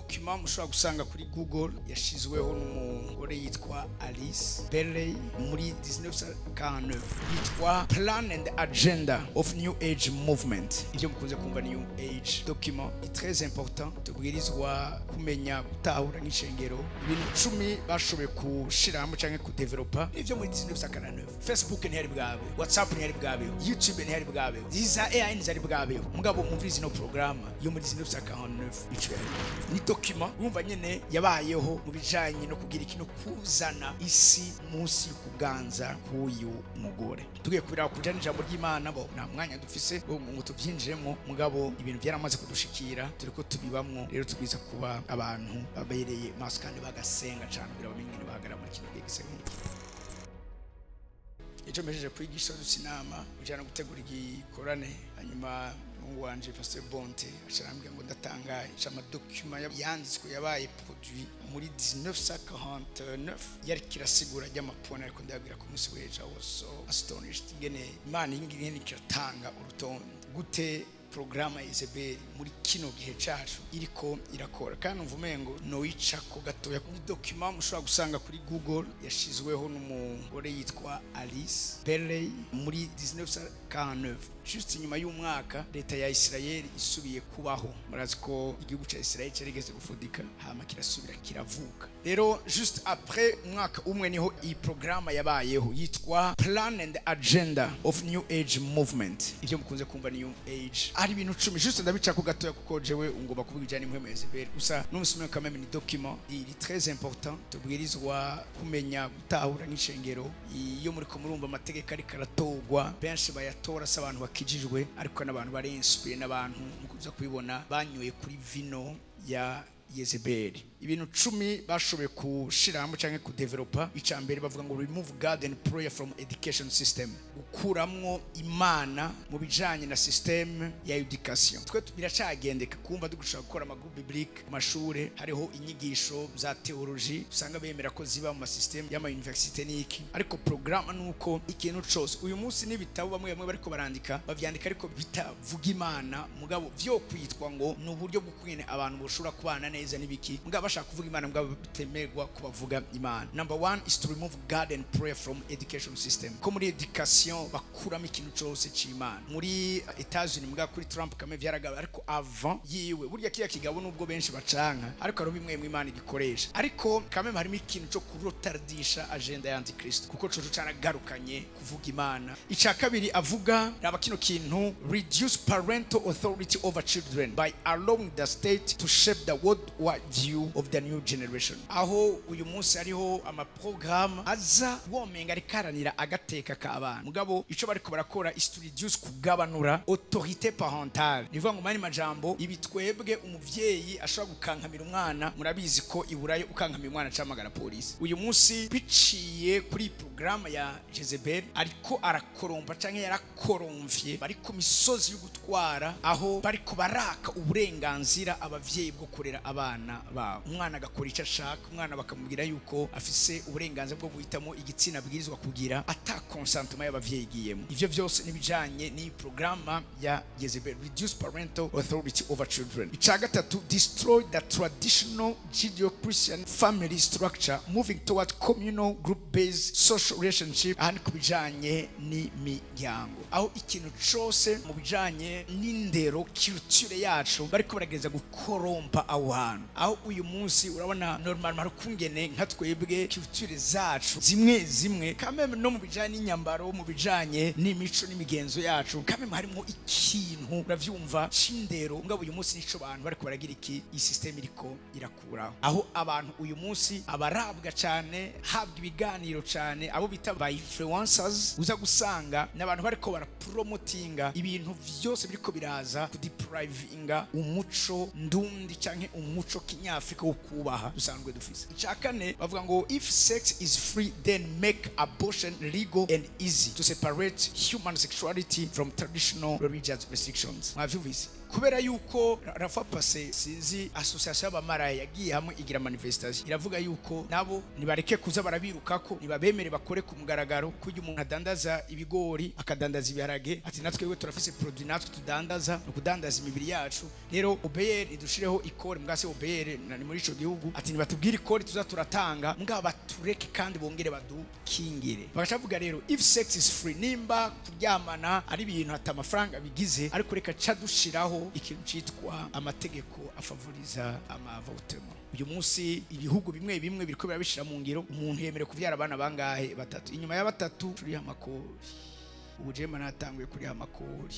Document mushobora gusanga kuri Google yashizweho n'umugore yitwa Alice Bailey muri 1949, yitwa Plan and Agenda of New Age Movement. Ibyo mukunze kumva New Age, document ni très important, tubwirizwa kumenya, gutahura nk'ishengero. Ibintu 10 bashoboye gushiramo canke kudevelopa nivyo muri 1949. Facebook ntiyari bwabe, WhatsApp ntiyari bwabeho, YouTube ntiyari bwabeho, ziza AI ntizari bwabeho. Mugabo mumvirize ino programme yo muri 1949 ico yari ni document urumva nyene yabayeho mu bijanye no kugira ikintu kuzana isi munsi y'ukuganza k'uyu mugore. Tugiye kubiraba kuja n'ijambo ry'Imana, bo nta mwanya dufise ngo tubyinjiremo, mugabo ibintu byaramaze kudushikira, turiko tubibamwo. Rero tubwiza kuba abantu babereye maso kandi bagasenga cane kugira bamenye ingene bahagarara muri kino gihe gisa nk'iki. Ejo mpejeje kwigisha, dufise inama ujana gutegura igikorane, hanyuma umuhungu wanje Pasteur Bonte aca arambwira ngo ndatangaye aca amadocuments yanditswe yabaye produit muri 1949 yari kirasigura ry'amapone. Ariko ndababwira ku munsi w'ejo, I was so astonished ingene Imana ingene kiratanga urutonde gute porogaramu ya Yezebeli muri kino gihe cacu iriko irakora. Kandi umva umengo noyicako gatoya. Ni document mushobora gusanga kuri Google yashizweho n'umugore yitwa Alice Bailey muri 1949, juste inyuma y'umwaka leta ya Israel isubiye kubaho. Murazi ko igihugu ca Israel cyarigeze gufudika, hama kirasubira kiravuka. Rero juste après umwaka umwe niho iyi programme yabayeho, yitwa Plan and Agenda of New Age Movement. Ibyo mukunze kumva New Age, ari ibintu 10. Juste ndabicako gatoya kuko jewe ngomba kuvuga ijanye n'impwemu ya Yezebeli gusa. N'umunsi umwe quand même ni document iri très important, tubwirizwa kumenya, gutahura nk'ishengero. Iyo muriko murumva amategeko ariko aratorwa, benshi bayatora si abantu bakijijwe, ariko n'abantu bari inspiré, n'abantu mukuza kubibona banyoye kuri vino ya Yezebeli. Ibintu 10 bashoboye gushiramo canke kudevelopa, ica mbere bavuga ngo remove God and prayer from education system, gukuramwo Imana mu bijanye na system ya education. Twe biracagendeka kumva dugushaka gukora amagroupe biblique mu mashure, hariho inyigisho za théologie usanga bemera ko ziba mu masystème y'ama université n'iki, ariko programme nuko ikintu cose uyu munsi n'ibitabo bamwe bamwe bariko barandika, bavyandika ariko bitavuga Imana, mugabo vyo kwitwa ngo ni uburyo bwo kwene abantu boshobora kubana neza n'ibiki, mugabo bashaka kuvuga Imana, mugabo bitemerwa ko bavuga Imana. Number one is to remove God and prayer from education system, ko muri education bakuramo ikintu cose c'Imana. Muri Etats-Unis, mugabo kuri Trump kame vyaragabe, ariko avant yiwe burya kiya kigabo, nubwo benshi bacanka, ariko hariho bimwe mu Imana igikoresha, ariko kame harimo ikintu co kurotardisha agenda ya Antikristo, kuko coco caragarukanye kuvuga Imana. Ica kabiri avuga, raba kino kintu: reduce parental authority over children by allowing the state to shape the worldwide view of the new generation. Aho uyu munsi hariho amaprograme aza womenga ariko aharanira agateka k'abana, mugabo ico bariko barakora is to reduce, kugabanura autorité parentale. Ni ukuvuga ngo mani majambo ibi twebwe umuvyeyi ashobora gukankamira umwana. Murabizi ko iburayo ukankamira umwana camagara polisi. Uyu munsi biciye kuri porogaramu ya Jezebel, ariko arakorompa canke yarakoromvye, bari ku misozi yo gutwara, aho bariko baraka uburenganzira abavyeyi bwo kurera abana babo. Umwana agakora icyo ashaka, umwana bakamubwira yuko afise uburenganzira bwo guhitamo igitsina abwirizwa kugira ata consentement y'abavyeyi igiyemo. Ivyo vyose n'ibijanye n'iyi porogaramu ya Jezebel, reduce parental authority over children. Ica gatatu, destroy the traditional Judeo-Christian family structure, moving toward communal group based social relationship. Aha ni ku bijanye n'imiryango, aho ikintu cose mu bijanye n'indero, culture yacu, bariko barageza gukorompa aho hantu. Aho uyu munsi urabona normal hari ukungene nka twebwe culture zacu zimwe zimwe kameme, no mu bijanye n'inyambaro, mu bijanye n'imico n'imigenzo yacu, kameme harimo ikintu uravyumva c'indero. Mugabo uyu munsi nico bantu bariko baragira iki, iyi system iriko irakuraho, aho abantu uyu munsi abarabwa cane, habwa ibiganiro cane, abo bita ba influencers, uza gusanga n'abantu bariko barapromotinga ibintu vyose biriko biraza kudeprivinga umuco ndundi canke umuco kinyafrika wo kubaha dusanzwe dufise. Ica kane bavuga ngo if sex is free, then make abortion legal and easy to separate human sexuality from traditional religious restrictions. Mwavyumvise? Kubera yuko rafa pase, sinzi, association y'abamaraya yagiye hamwe igira manifestation, iravuga yuko nabo nibareke kuza barabirukako, nibabemere bakore ku mugaragaro. Kurya umuntu adandaza ibigori, akadandaza ibiharage, ati natwe turafise produit natwe tudandaza, ni ukudandaza imibiri yacu. Rero OBR idushireho ikori, mbwase OBR ni muri ico gihugu, ati nibatubwire ikori tuza turatanga, mbwa batureke kandi bongere badukingire. Bagaca bavuga rero, if sex is free, nimba kuryamana ari ibintu ata amafaranga bigize, ariko reka ca dushiraho ikintu citwa amategeko afavoriza ama avortement. Uyu munsi ibihugu bimwe bimwe biriko birabishira mu ngiro. Umuntu yemerewe kuvyara abana bangahe? Batatu. Inyuma ya batatu turiha amakori. Ubu jema natanguye kuriha amakori,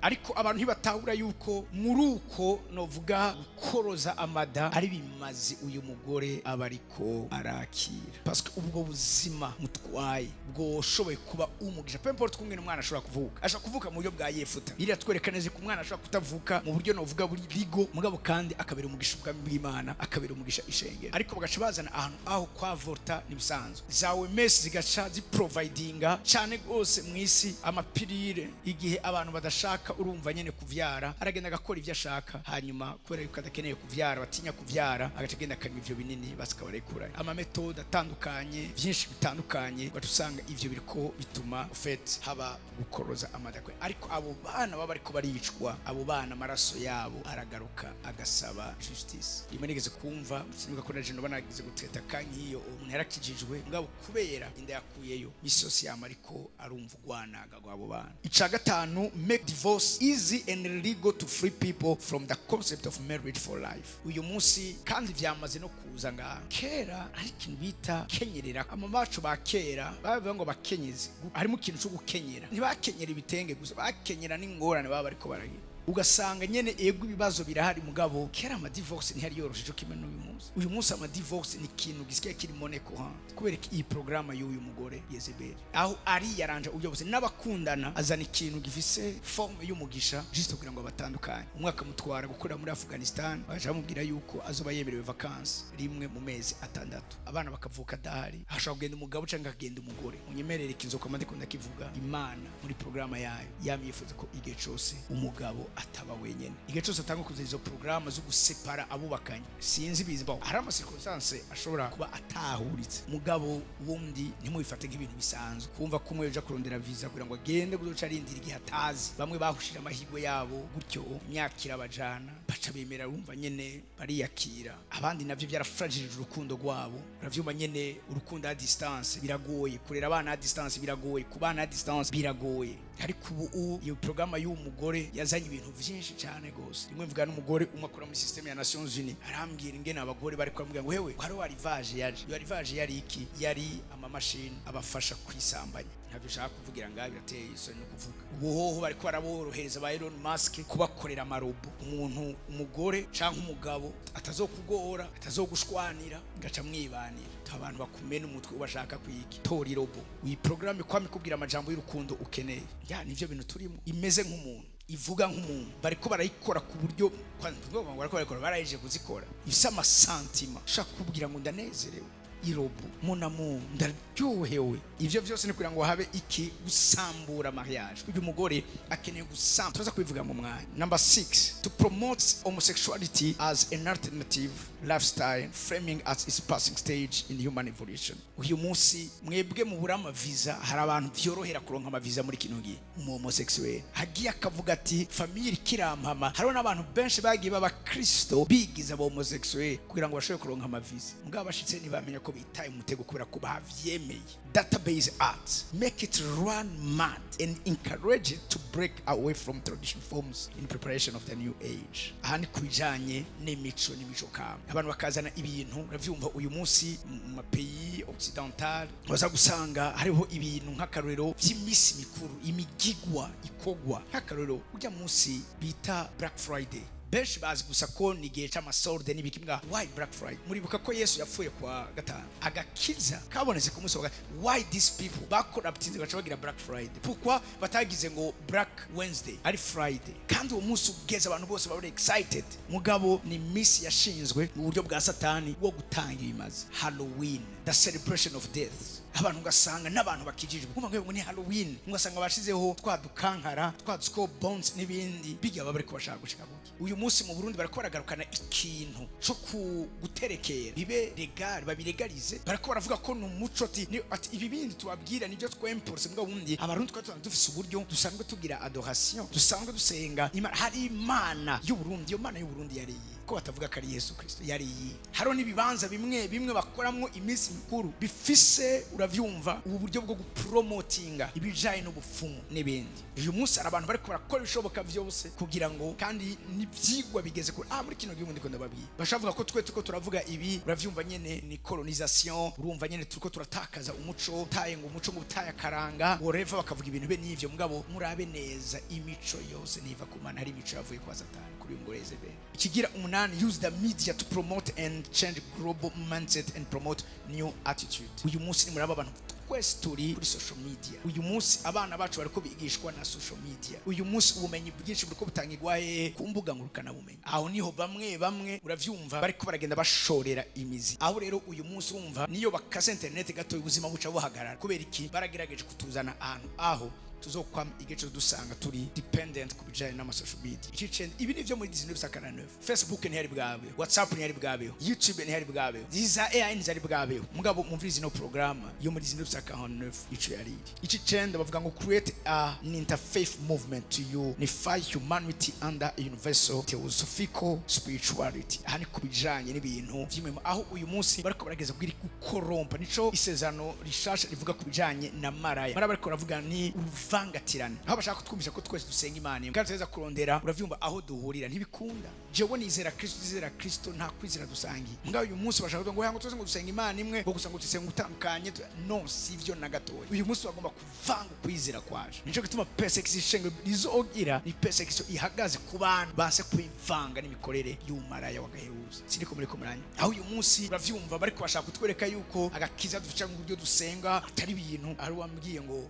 ariko abantu ntibatahura yuko muri uko novuga gukoroza amada ari bimaze uyu mugore aba ariko arakira, parce que ubwo buzima mutwaye bwoshoboye kuba umugisha. Peu importe kumwe umwana ashobora kuvuka, ashobora kuvuka mu buryo bwa Yefuta. Biriya twereka neza ko umwana ashobora kutavuka mu buryo novuga buri legal, mugabo kandi akabera umugisha ubwami bw'Imana, akabera umugisha ishengero. Ariko bagaca bazana ahantu aho kwavorta nibisanzwe, za OMS zigaca ziprovidinga cyane rwose mu isi ama pilules. Igihe abantu badashaka, urumva nyene kuvyara, aragenda agakora ivyo ashaka, hanyuma kubera yuko adakeneye kuvyara, batinya kuvyara, agaca agenda akanywa ivyo binini, basikabarekura. Ama méthodes atandukanye, vyinshi bitandukanye, ugaca usanga ivyo biriko bituma en fait haba gukoroza amadakwe. Ariko abo bana baba bariko baricwa, abo bana amaraso yabo aragaruka agasaba justice. Rimwe nigeze kumva, sinibuka ko naje noba nagize guteta kankiyo, umuntu yarakijijwe, mugabo kubera inda yakuyeyo, misi yose yama ariko arumva ugwanaga rw'abo bana. Ica gatanu, make divorce easy and legal to free people from the concept of marriage for life. Uyu munsi kandi vyamaze no kuza ngaha. Kera hari ikintu bita kenyerera. Amabacu ba kera bavuga ngo bakenyezi, harimo ikintu cyo gukenyera. Ntibakenyera ibitenge gusa, bakenyera n'ingorane baba bariko baragira. Ugasanga nyene ego ibibazo birahari, mugabo kera ama divorce ntiyari yoroshe cyo kimwe n'uyu munsi. Uyu munsi ama divorce ni ikintu gisigaye kiri monnaie courante, kubera ko iyi programme y'uyu mugore Yezebeli, aho ari yaranje uburyo bwose n'abakundana, azana ikintu gifise forme y'umugisha juste kugira ngo batandukanye. Umwe akamutwara gukorera muri Afghanistan, baje bamubwira yuko azoba yemerewe vacances rimwe mu mezi 6, abana bakavuka adahari. Hashobora kugenda umugabo cyangwa akagenda umugore. Munyemerere ikintu kwa ndiko ndakivuga. Imana muri programme yayo yamyifuza ko igihe cose umugabo ataba wenyene, igihe cose atanga kuza izo programme zo gusepara abubakanye. Sinzi bizi baho hari ama circonstances ashobora kuba atahuritse, mugabo wundi ntimubifate nk'ibintu bisanzwe. Kumva ko umwe uja kurondera visa kugira ngo agende kuzoca arindira igihe atazi. Bamwe bahushije amahirwe yabo gutyo, imyaka irabajana, baca bemera, urumva nyene bariyakira. Abandi navyo byarafragilije urukundo rwabo. Uravyumva nyene, urukundo à distance biragoye, kurera abana à distance biragoye, kubana à distance biragoye. Ariko ubu iyo programme y'uwo mugore yazanye ibintu vyinshi cyane gose. Rimwe mvuga n'umugore umwe akora muri système ya Nations Unies, arambwira ingene abagore bari kuramubwira ngo hewe hari arrivage yaje. Iyo arrivage yari iki? Yari amamashini abafasha kwisambanya. Ntabyo ushaka kuvugira ngaho, birateye isoni no kuvuga. Ubu hoho bariko baraborohereza ba Elon Musk kubakorera ama robots, umuntu umugore canke umugabo atazokugora, atazogushwanira, ngaca mwibanira. Abantu bakumena umutwe ubashaka kwiki, tora i robot, uyi programme kwame kubwira amajambo y'urukundo ukeneye. Ya nivyo bintu turimo. Imeze nk'umuntu, ivuga nk'umuntu, bariko barayikora ku buryo ngo bariko barayikora, barayije kuzikora ifise ama sentiments, ushaka kukubwira ngo ndanezerewe, i robot mon amour, ndaryohewe. Ivyo vyose ni kugira ngo habe iki? Gusambura mariage. Uyu mugore akeneye gusambura, tuza kubivuga mu mwanya. Number 6, to promote homosexuality as an alternative lifestyle, framing as its passing stage in human evolution. Uyu munsi mwebwe mubura ama visa, hari abantu vyorohera kuronka ama visa muri kino gihe. Umu homosexuel hagiye akavuga ati famille ikirampama. Hariho n'abantu benshi bagiye baba Kristo bigiza aba homosexuel kugira ngo bashobore kuronka ama visa, mugabo bashitse ntibamenya ko bitaye umutego kubera ko bavyemeye. Database art, make it run mad and encourage it to break away from traditional forms in preparation of the new age. Aha ni ku bijanye n'imico n'imico kama, abantu bakazana ibintu. Uravyumva, uyu munsi mu ma pays occidental baza gusanga hariho ibintu nk'akarorero vy'imisi mikuru, imigigwa ikogwa. Nk'akarorero ujya munsi bita Black Friday, benshi bazi gusa ko ni igihe c'ama soldes n'ibiki. Mbwa why Black Friday? Muribuka ko Yesu yapfuye kwa gatanu, agakiza kabonetse ku munsi wa gatanu. Why these people bakoraptinze baca bagira Black Friday? Pourquoi batagize ngo Black Wednesday ari Friday, kandi uwo munsi ugeze abantu bose baba excited? Mugabo ni misi yashinzwe mu buryo bwa Satani wo gutanga ibimazi. Halloween, the celebration of death. Abantu ugasanga n'abantu bakijijwe kumva ngo ni Halloween, ugasanga bashizeho twa dukankara, twa skull bones n'ibindi bijya, baba bariko bashaka gushika kuki? Uyu munsi mu Burundi bariko baragarukana ikintu co guterekera bibe légal, babilegalize. Bariko baravuga ko ni umuco, ati ibi bindi tubabwira nibyo twemporse. Mbwa bundi Abarundi twari dufise uburyo dusanzwe tugira adoration, dusanzwe dusenga Imana. Hari Imana y'Uburundi. Iyo Mana y'Uburundi yari iyi ko batavuga ko ari Yesu Kristo, yari iyi. Hariho n'ibibanza bimwe bimwe bakoramwo iminsi mikuru bifise, uravyumva, ubu buryo bwo gupromotinga ibijanye n'ubupfumu n'ibindi. Uyu munsi hari abantu bariko barakora ibishoboka vyose kugira ngo, kandi n'ivyigwa bigeze kure muri kino gihugu. Ndiko ndababwira, bashavuga ko twe turiko turavuga ibi, uravyumva nyene, ni colonisation. Urumva nyene turiko turatakaza umuco, taye ngo umuco, ngo utaye akaranga, whatever, bakavuga ibintu be n'ivyo. Mugabo murabe neza, imico yose niva ku Mana. Hari imico yavuye kwa Satani, kuri uyu mugore Yezebeli. Ikigira umunani: use the media to promote and change global mindset and promote new attitude. Uyu munsi ni muraba abantu twese turi kuri social media. Uyu munsi abana bacu bariko bigishwa na social media. Uyu munsi ubumenyi bwinshi buriko butangirwa hehe? Ku mbuga ngurukanabumenyi. Aho niho bamwe bamwe, uravyumva, bariko baragenda bashorera imizi. Aho rero uyu munsi urumva niyo bakase internet gato, ubuzima buca buhagarara. Kubera iki? Baragerageje kutuzana ahantu aho tuzokwama igihe cyose dusanga turi dependent ku bijanye n'ama social media. Ikicenda, ibi ni vyo muri 1949. Facebook ntiyari bwabeho, WhatsApp ntiyari bwabeho, YouTube ntiyari bwabeho, ziza AI ntizari bwabeho. Mugabo mumvirize ino programme yo muri 1949 ico yari iri. Ikicenda bavuga ngo create an interfaith movement to unify humanity under a universal theosophical spirituality. Aha ni ku bijanye n'ibintu vy'imwe, aho uyu munsi bariko barageza kugira gukorompa. Nico isezerano rishasha rivuga ku bijanye na maraya. Maraya bariko baravuga ni uruvangatirane, aho bashaka kutwumvisha ko twese dusenga Imana imwe kandi tuza kurondera, uravyumva, aho duhurira. Ntibikunda. Jewe nizera Kristo, nizera Kristo, nta kwizera dusangiye. Mugabo uyu munsi bashaka kuvuga ngo twese ngo dusenga Imana imwe, ngo gusa ngo dusenga utandukanye. No sivyo na gatoya. Uyu munsi bagomba kuvanga ukwizera kwaje. Nico gituma persecution ishengero rizogira ni persecution ihagaze ku bantu banse kwivanga n'imikorere y'umaraya w'agahebuzo. Siniko muri ko muranya aho uyu munsi, uravyumva, bariko bashaka kutwereka yuko agakiza dufite mu buryo dusenga atari ibintu. Ari wambwiye ngo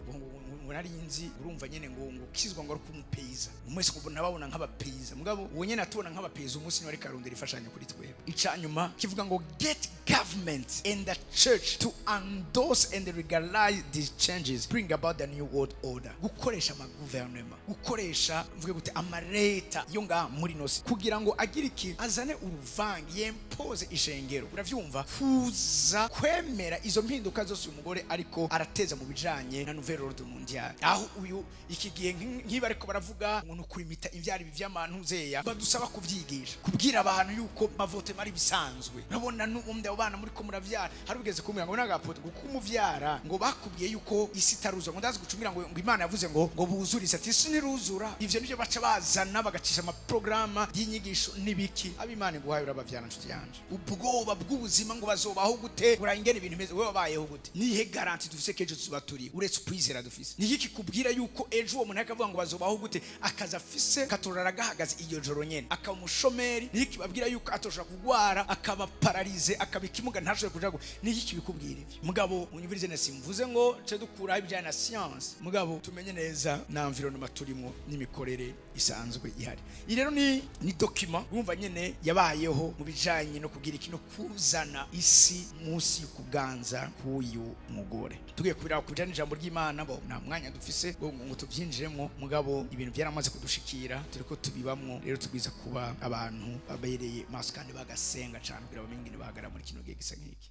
nari nzi, urumva nyene, ngo kizwa ngo ari kumupeyiza umwese, ngo nababona nk'abapeyiza. Mugabo uwo nyene atubona nk'abapeyiza, umunsi niwe ariko arondera ifashanyo kuri twebwe. Icanyuma kivuga ngo get government and the church to endorse and legalize these changes, bring about the new world order. Gukoresha amaguverinoma, gukoresha, mvuge gute, amareta yo ngaha muri nosi, kugira ngo agire iki? Azane uruvange, yempoze ishengero, uravyumva, kuza kwemera izo mpinduka zose uyu mugore ariko arateza mu bijanye na nouvelle ordre mondiale. Aho uyu iki gihe nk'iba ariko baravuga ngo ni ukurimita imvyara, ibi vy'amantu zeya badusaba kuvyigisha, kubwira abantu yuko avortement ari bisanzwe. Urabona n'ubundi abo bana muri ko muravyara, hari ugeze kumbwira ngo nagapoto ngo kumuvyara, ngo bakubwiye yuko isi itaruzura, ngo ndazi gucumira, ngo Imana yavuze ngo buzurize, ati isi ntiruzura. Ivyo nivyo baca bazana, bagacisha amaprograma y'inyigisho n'ibiki. Abimana iguhaye urabavyara, nshuti yanje. Ubwoba bw'ubuzima, ngo bazobaho gute? Urangene ibintu bimeze, wewe wabayeho gute? Nihe garantie dufise ko ejo tuzoba turi, uretse ukwizera dufise? Ni iki kikubwira yuko ejo uwo muntu akavuga ngo bazobaho gute, akazi afise katorara gahagaze iyo joro nyene, akaba umushomeri? Ni iki kibabwira yuko atoshobora kugwara, akaba paralysé, akaba ikimuga, ntashobore kuja ni iki kibikubwira ivyo? Mugabo munyumvirize neza, simvuze ngo ce dukuraho ibijyanye na science, mugabo tumenye neza na environnement turimo n'imikorere isanzwe ihari. Iyi rero ni document, urumva nyene, yabayeho mu bijanye no kugira ikintu kuzana isi munsi y'ukuganza k'uyu mugore. Tugiye kubiraba ku bijanye n'ijambo ry'Imana, bo nta mwanya dufise ngo tubyinjiremo. Mugabo ibintu byaramaze kudushikira, turiko tubibamwo. Rero tugwiza kuba abantu babereye maso kandi bagasenga cyane kugira bamenye ingene bahagarara muri kino gihe gisa nk'iki.